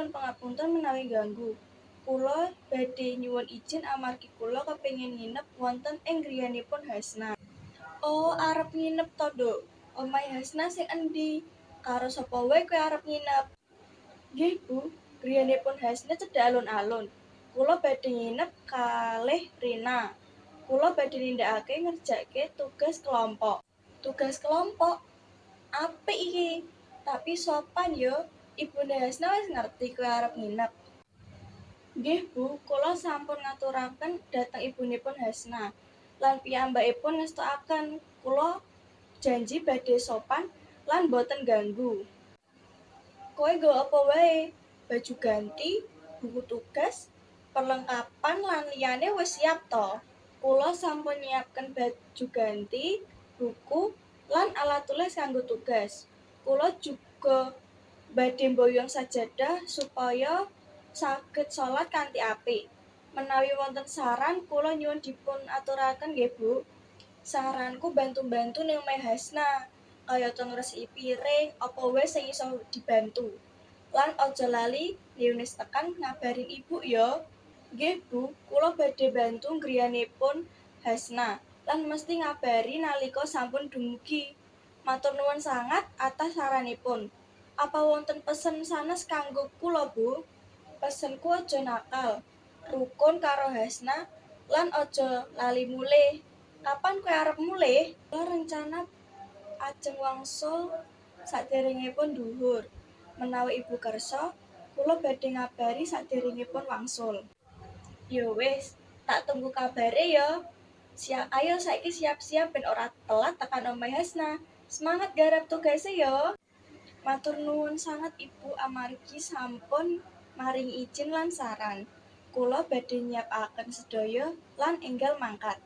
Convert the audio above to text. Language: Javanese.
nyuwun pangapunten menawi ganggu. Kula badhe nyuwun ijin amargi kula kepengin nginep wonten ing griyanipun Hasna. Oh, arep nginep to, Nduk? Omahe Hasna sing endi? Karo sapa wae kowe arep nginep? Nggih, Bu, griyanipun Hasna cedhak alun-alun. Kula badhe nginep kalih Rina. Kula badhe nindakake ngerjake tugas kelompok. Tugas kelompok? Apik iki. Tapi sopan yo. Ibune Hasna wis ngerti kowe arep nginep? Nggih, Bu, kula sampun ngaturaken dhateng ibunipun Hasna lan piyambakipun ngestokaken. Kula janji badhe sopan lan boten ganggu. Kowe nggawa apa wae? Baju ganti, buku tugas, perlengkapan lan liyane wis siap to? Kula sampun nyiapken baju ganti, buku, lan alat tulis kanggo tugas. Kula juga badhe mboyong sajadah supaya saged salat kanthi apik. Menawi wonten saran kula nyuwun dipun aturaken nggih, Bu. Saranku bantu-bantu ning omahe Hasna, kayata ngresiki piring, apa wae sing iso dibantu. Lan aja lali yen wis tekan ngabarin ibu yo. Nggih, Bu, kula badhe bantu griyanipun Hasna lan mesti ngabari nalika sampun dumugi. Matur nuwun sanget atas saranipun. Apa wonten pesen sanes kanggo kula, Bu? Pesenku aja nakal, rukun karo Hasna lan aja lali mulih. Kapan kowe arep mulih? Kula rencana ajeng wangsul saderengipun dhuhur. Menawi Ibu kersa, kula badhe ngabari saderengipun wangsul. Yo wis, tak tunggu kabare yo. Siap, ayo saiki siap-siap ben ora telat tekan omahe Hasna. Semangat garap tugase yo. Matur nuwun sanget, Ibu, amargi sampun maringi ijin lan saran. Kula badhe nyiapaken sedaya lan enggal mangkat.